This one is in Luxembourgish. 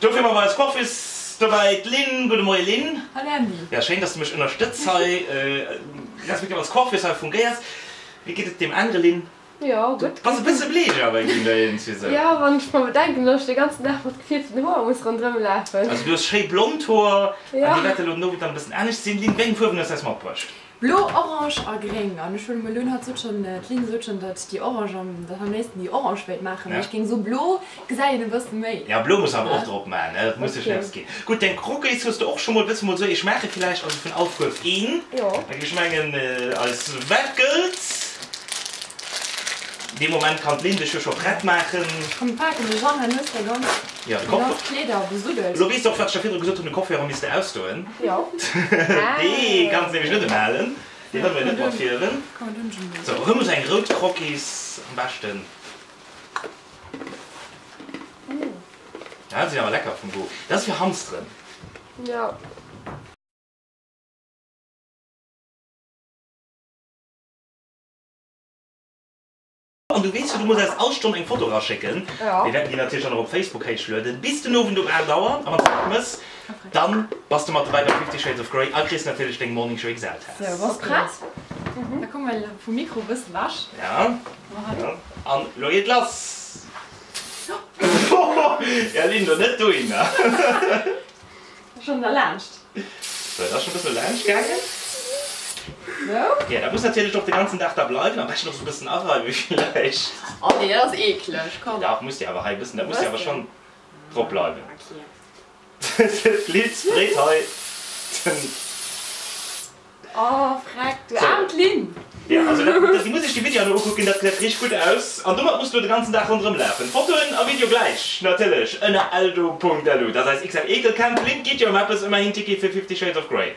Dofir hu mer eis Coiffeuse dobäi, d'Lynn. Gudde Moie Lynn. Hallo Andy. Ja, schéin, dass du mech ënnerstëtz hei, respektiv als Coiffeuse hei fungéiers. Wéi geet et deem anere Lynn? Jo, gutt. Du bass e bësse bleech awer ginn do iergendwéi sou. Jo, wann ech mer bedenken, dass ech de ganzen Dag mat gefierften Hoer muss ronderëm lafen. Also du hues schéi blond Hoer an déi wäerte lo den Owend dann e bëssen anescht sinn. Lynn, wéi eng Fuerwen hues du eis matbruecht? Blo, orange a gréng. An ech hunn elo hatt sot schonn, d'Lynn sot schonn, datt déi orange am, datt am léifsten déi orange wéilt maachen, mee ech géing soe blo gesäit een e bësse méi. Ja, blo muss awer och drop maachen, ne, dat muss sech neps ginn. Gutt, deng Croquis hues de och scho mol, wëlls de mol sou eech maachen villäicht, also vun all Fuerf een? Jo. Da géif ech mengen, eis Wett gëllt. Dee Moment kann d'Lynn dech jo scho prett maachen. Komm, paken dech an, dann hues de ganz, Ja, de déi Koffer. ganz Kleeder besuddelt. Elo weess de och, wat ech der virdru gesot hunn, de Kofferraum misst de ausdoen. Jo. Dee kanns de nämlech net ëmhalen. Dee wëlle mir net mat fierwen. Komm, dunn ech emol. Sou, erëm esou eng rout Croquis am beschten. Ja, déi sinn awer lecker vum Goût. Dat ass fir Hamsteren. Jo. An du weess jo, du muss eis all Stonn eng Foto eraschécken. Mir wäerten déi natierlech dann och op Facebook héichlueden bis den Owend um 8 Auer. A wann s de dat mëss, dann bass de mat dobäi bei Fifty Shades of Grey a kriss natierlech deng Morning Show XL Taass. Sou, bass prett? Da komme mer vum Mikro e bëssen ewech. Ja, an lo geet lass! Ja Linda, net dohinner! Schon derlaanscht. Sou, dat ass schon e bësse laanscht gaangen. Sou. Ja, dat muss natierlech och de ganzen Dag da bleiwen. Am beschten och sou e bëssen areiwe villäicht. Oh nee, dat ass eekleg, komm. Dach, muss déi awer hei e bëssen, dat muss déi awer schon drop bleiwen. Okay. D'Liz dréit hei den. Oh freck, du aarmt Lynn! Jo, also dat, déi muss ech déi Videoen elo ukucken, dat gesäit richteg gutt aus. An domat muss du de ganzen Dag ronderëm lafen. Fotoen a Video gläich natierlech ënner eldo.lu. Dat ass eis XL Eekelcamp. Lynn, 't geet jo ëm eppes, ëmmerhin Ticket fir Fifty Shades of Grey.